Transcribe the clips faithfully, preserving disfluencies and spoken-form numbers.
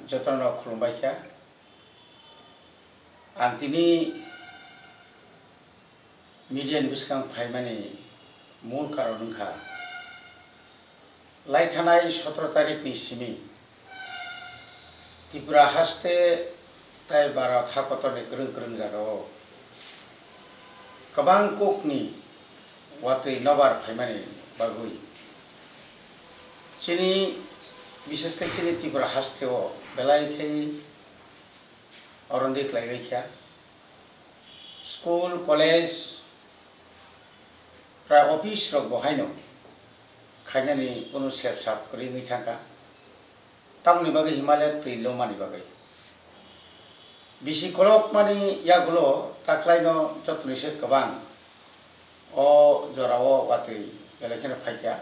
Jotono khulumbai kha. Ang tini media ni bwskango phaimani mul karon wngkha, lai thanai sotoro tarikni simi Tripura haste tai Bharat ha kotorni kwrwng kwrwng jagao kwbang kokni watwi nobar phaimani bagwi chini, bishesh khe chini Tripura hasteo belai khe orondi klaibai kha. School, college, prai office rok bo haino khainani kunu sep sap kwrwi wngwi thangkha. Tamoni bagwi himale twi lomani bagwi. Bisi kolokmani yagulo taklaino jotoni se kwbang o jorao watwi belai kheno phaikha.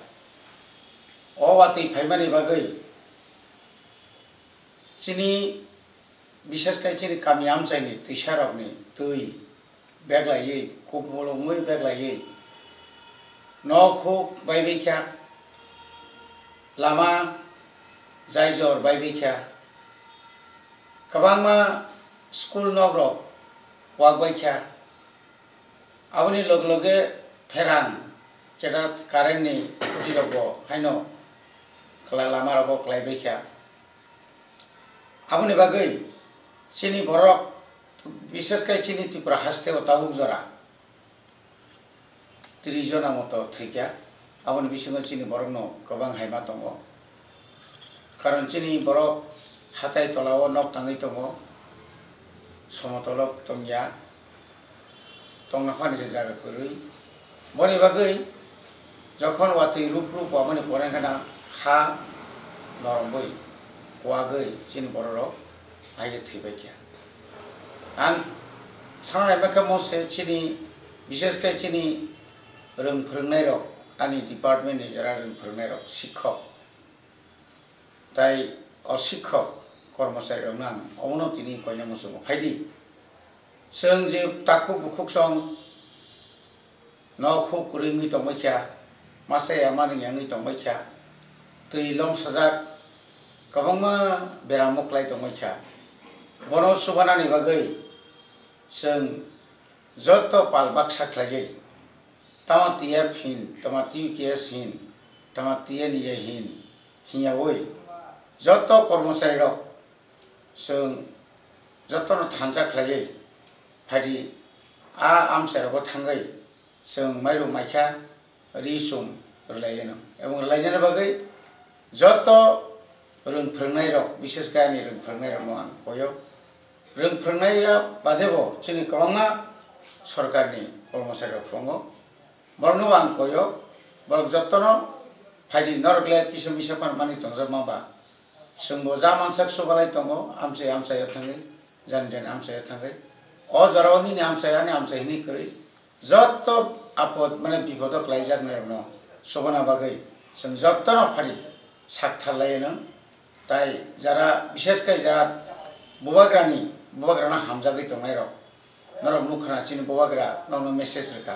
O watwi phaimani bagwi chini, bishesh khe chini kami amchaini twisarokni twi beglaiwi, kukmulungwi beglaiwi, nok huk baibai kha, lama jaijor baibai kha, kwbangma school nokrok wak bai kha, aboni loge loge pherang, jeta current ni khuti rok bo haino kwlai lama rogo kwlai bai kha. Aboni bagwi chini borok, bishesh khe chini Tripura haste o tabuk jora tris jona moto thwikha. Aboni bisingo chini borokno kwbang haima tongo, karon chini borok hatai tola o nok tangwi tongo, somotolo tongya. Tongna phani se jaga kwrwi. Boni bagwi jokhon watwi rup rup wamani pore wngkhana ha noromwi kuwagwi chini bororok ahaikhe thwibai kha. Ang sana naimakha mose chini, bishesh khe chini rwng phwrwngnairok, ani department ni jara rwng phwrwngnairok, sikhok, tai o sikhok kormochari rokno ang omono tini koina muchungo phaidi. Chwng je takhuk bukhuk song nok huk kwrwi wngwi tongbai kha, masa ya manwi wngwi tongbai kha, twi lom sajak, kwbangma beram muklai tongbai kha. Bono chubanani bagwi chwng joto pal baksa khlaijai. Tama T F hin, tama T U K S hin, tama T N E A hin, hinyawi joto kormochari rok chwng jotono thansa khlaiwi phaidi, a amchai rogo thangwi chwng mairum maikha ri chum rwlaiyano. Ebong rwlainani bagwi joto rwng phwrwngnairok, bishesh khe ani rwng phwrwngnairokno ang koyo. Rwng phwrwngnaiya badebo chini kwbangma sorkarni kormocharirok tongo. Borokno ang koyo, borok jotono phaidi, norok le kisa misa phan manwi tongjak ma ba. Chwngbo ja mansak chubalai tongo, amchai amchaio thangwi, jani jani amchaio thangwi. O jorao nini amchai, ani amchai hinwi kwrwi. Joto apod, mane bipodo kwlaijaknairokno chubana bagwi chwng jotono phari sak tharlaianw. Tai jara, bishesh khe jara bubagrani, bubagrano hamjagwi tongnairok, norok nukha na chini bubagra nokno message rwkha,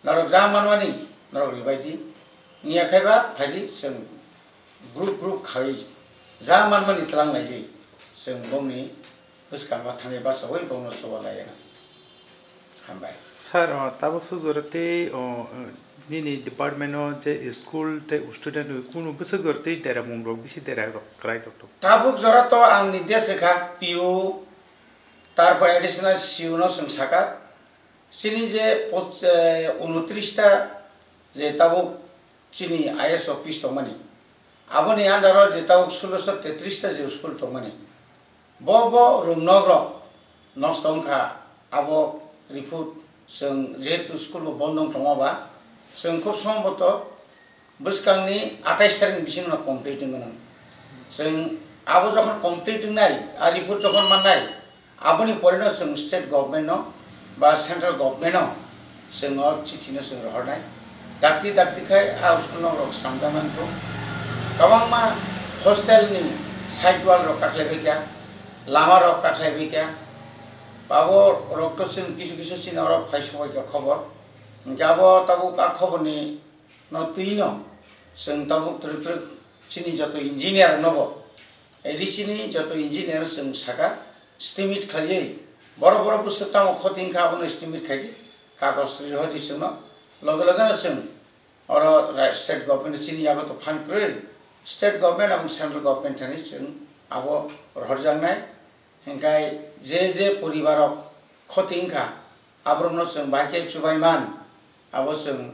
norok ja manmani norok ribaidi, wngya khe ba phaidi chwng group group khai ja manmani tlang laiwi chwng bongni bwskango thangwi bachaui bongno chuba laiya na. Hambai. Sir, o, tabuk swk jora tei, o, nini department o je school tei student rok kunu bwswk jora tei dera mung rok bisi dera rok kwrai rok tongo? Tabuk jora to ang nirdesh rwkha P O, tarpor additional C O no chwng sakha. Chini je poch-, eh, unotris ta je tabuk chini I S office tongmani, aboni under o je tabuk sulosho tetris ta je school tongmani, bo bo rwngnok rok nosto wngkha, abo report chwng jehetu school bo bondo wng tongma ba, chwng khub somboto bwskangni atais tarikni bisingo complete wngwi nang. Chwng abo jokhon complete wngnai, a report jokhon mannai, aboni poreno chwng state government no ba central government no chwng o chithi no chwng rohornai. Dakti dakti khai a school no rok samjak nang thung. Kwbangma hostel ni side wall rok kakhlai bai kha, lama rok kakhlai bai kha. Abo rok to chwng kisu kisu chini oro phai sobai kha khobor. Hinkhe abo tabuk a khobor ni no twi no chwng tabuk twrwk twrwk chini joto engineer rok no bo A D C ni joto engineer chwng saka, estimate khlaiwi, borok borok bwswk tamo khoti wngkha, abono estimate khaidi, kagoj ri rohordi chwngno, loge loge no chwng oro ra-, state government chini yago to phan kwrwi, state government aboni central government thani chwng abo rohorjaknai. Hinkhe je je poribarok khoti wngkha, aborokno chwng bahai khe chubaiman, abo chwng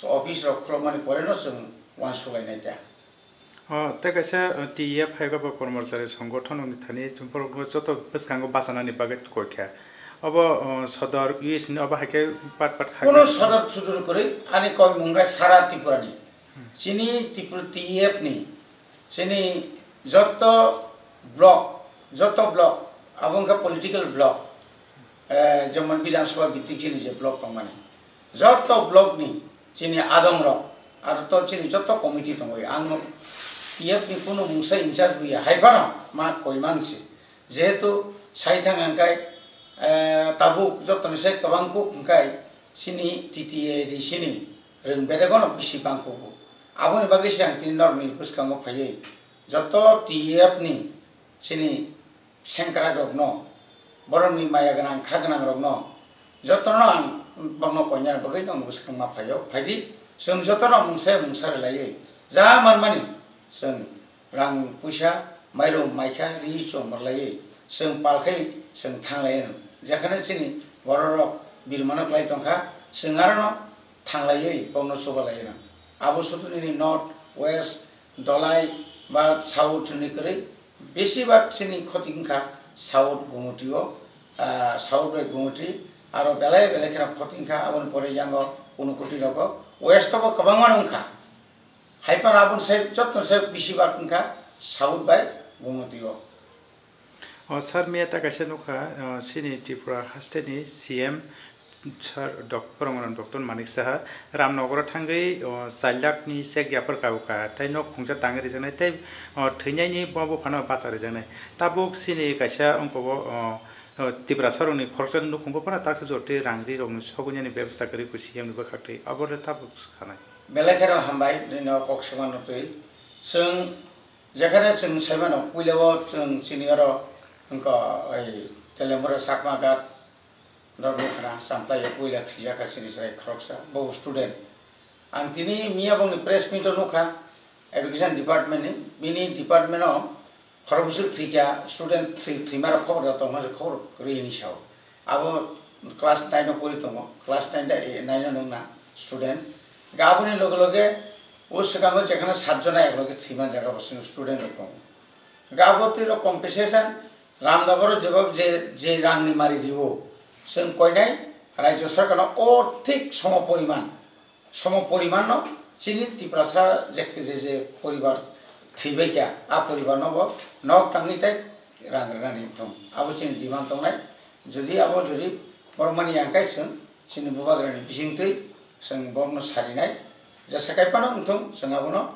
office rok khulokmani poreno chwng uansukhlainai ta. O, tei kaisa, o, T E F hai khe bo kormochari songothono ni thani borokno joto bwskango bachanani bagwi koi kha. Obo, o, sodor U S ni obo hai khe pat pat kha. Kuno sodor sudur kwrwi ani koi mung khe sara Tripura ni. Chini Tripura T E F ni, chini joto block, joto block, abo wngkha political block, eh, jemon Bidhan Sabha bhitik chini je block tongmani, joto block ni chini adong rok, aro to chini joto committee tongo, ang T E F ni kunu mungsa in charge buya, hai phano ma koi man se. Jehetu sai thang ang kai, eh, tabuk joto ni sai kwbang kuk hwng kai chini T T A D C ni rwng bedek no bisi bang kugo. Aboni bagwi se ang tini norok ni bwskango phaiwi joto T E F ni chini sengkrak rok no, borok ni maya gwnang kha gwnang rok no, joto no ang bokno koinani bagwi norok ni bwskango ma phaio. Phaidi chwng joto no mungsa mungsa rwlaiwi ja man mani chwng rang puisa, mairum maikha, ri chom rwlaiwi chwng pal khai chwng thang lai anw. Jekhane chini borok rok birmano klai tongkha, chwng aro no thang laiwi bokno chuba lai anw. Abo sudu nini north, west, dolai ba south ni kwrwi besi bak chini khoti wngkha south Gumoti o, ah, south bai Gumoti, aro belai belai kheno khoti wngkha, aboni pore yango Unakoti rogo, west o bo kwbangma wngkha. Hai phano aboni sai joto sai bisi bak wngkha south bai Gumoti o. O, sir, miya ta kaisa nukha, o, chini Tripura haste ni C M, sir, Dok-, Promodon Doctor Manik Saha Ramnagar o thangwi, o, char lakh ni cheque yapar kabu kha, tei nok khungsa tangwi rijaknai, tei, o, thwinai ni bo buphano bata rijaknai. Tabuk chini kaisa ongko bo, o, o, Tiprasa rok ni khoroksa nukhungo phano takhuk jotwi rang ri rok ni sogwi nani bebasta kwrwi kho C M ni bwkhak twi, abo le tabuk khanai. Belai kheno hambai, nini o kok swmano twi. Chwng jekhane chwng sai mano, puila o chwng chini oro wngkha, ei, Telemura Chakma Ghat, Dharmukhala, Champlai o puila thwijak kha chini chwrai khoroksa, bo student. Ang tini miya bongni press meet o nukha, education department ni, bini department o khorok bwswk thwikha, student thwi-, thwima rok khobor da tongma se khobor rwi hini sao. Abo class nine o pori tongo, class nine da, eh, nine o nungna student. Ga aboni loge loge o swkango jekhano sat jona ek loge thwima jaga bo student rok tongo. Ga abo twi rok compensation Ramnagar o jebab je, je rang ni mari rio, chwng koinai Rajya Sarkar no o thik somo poriman. Somo poriman no chini Tiprasa je, je, je poribar thwibai kha, a poribar no bo nok tangwi tei rang rwnani wngthung. Abo chini demand tongnai. Jodi abo jodi borok mani yang kai chwng chini bubagrani bisingtwi chwng borokno sarinai. Jesa kai phano wngthung, chwng abono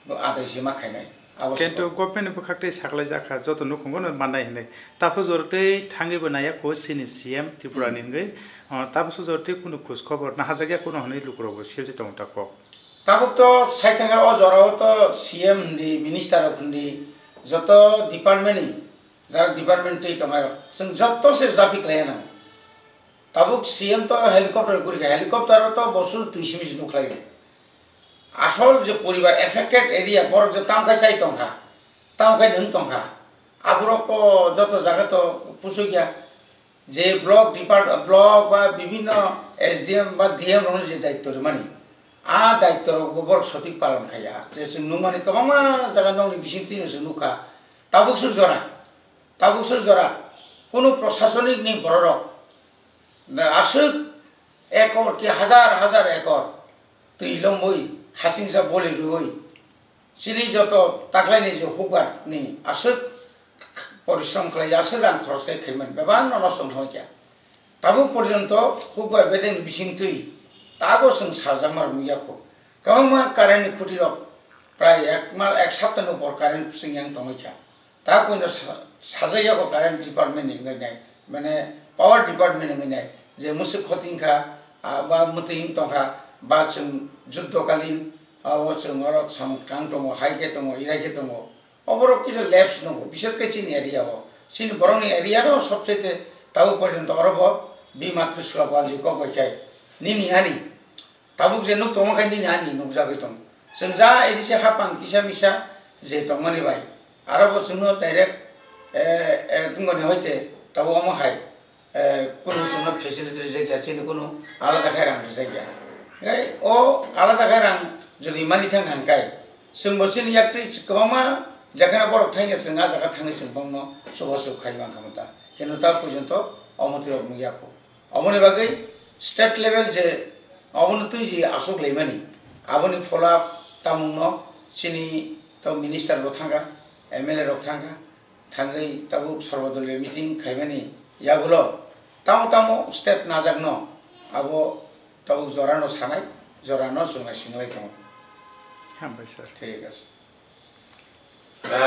bo adai se ma khainai. Abo se Kintu kok. Government ni bwkhak tei saklai jakha joto nukhungo no mannai hinwi. Taphujo rwtwi thangwi bo naiya ko chini C M Tripura ni Hmm. Hwnwi. O, taphujo rwtwi kunu khoj khobor nahajak ya kunu hwnwi lukurok bo siyajak tongo ta kok. Tabuk to sai thangkha o jorao to C M hindi, minister rok hindi, joto department ni, jara department twi tongnai rok. Chwng joto se japi khlai ya nang. Tabuk C M to helicopter guri kha, helicopter o to bosu twi simi se nukhlai o. Asol je poribar affected area, borok je tam khai chai tongkha, tam khai nwng tongkha, aborok to joto jaga to pusuk ya. Je block depart-, block ba bibinno S D M ba D M rokno je daitto rimani, a daitto rok bo borok sotik palon khaiya. Je chwng nukmani kwbangma jaga nokni bisingtwi no chwng nukha, tabuk swk jora, tabuk swk jora, kunu prosasonik ni bororok aswk ekor ki hazar hazar ekor twi lomwi hasingsa boli rwwi chini joto taklaini je hukbar ni aswk porishrom khlai, aswk rang khoros khai khaimani bebak no nosto wngthangkha. Tabuk porjonto hukbar bedeng bisingtwi tabo chwng sarjakma rok nukya kho. Kwbangma current ni khuti rok prai ek mal ek sapta ni upor current chwng yang tongwi kha. Ta koino sa-, sajak yago current department ni wngwi nai, mane power department ni wngwi nai, je mwswk khoti wngkha, ah, ba mwtwi wng tongkha, ba chwng juddo kalin, ah, o chwng oro samung tang tongo, hai khe tongo, irai khe tongo, Oborok kisa lapse nungo, bishes khe chini area o. Chini borokni area no sobchaite tabuk porjonto oro bo bi matri sula banji kok bai khai. Nini ani tabuk je nuk tongma khai nini ani nukjagwi tong. Chwng ja edi se hapang kisa misa je tongmani bai. Aro bo chwngno direct, eh, eh, tungoni hoite tabuk omo hai. Eh, kunu chwngno facility rijak ya, chini kunu alada khai rang rijak ya. Hai, o alada khai rang jodi mani thang hang kai, chwngbo chini yaktwi kwbangma jakhana borok thangya, chwng a jaga thangwi chwng bongno chubachu khai mankha ta. Kheno ta porjonto omo twi rok nukya kho. Oboni bagwi state level je obono twi je aswk laimani, aboni follow up tamungno chini to minister rok thangkha, M L A rok thangkha, thangwi tabuk sarvodoliyo meeting khaimani yagulo tamo tamo step najakno abo tabuk jorano sanai, jorano chwng naisinglai tongo. Hambai sir. Thik ase.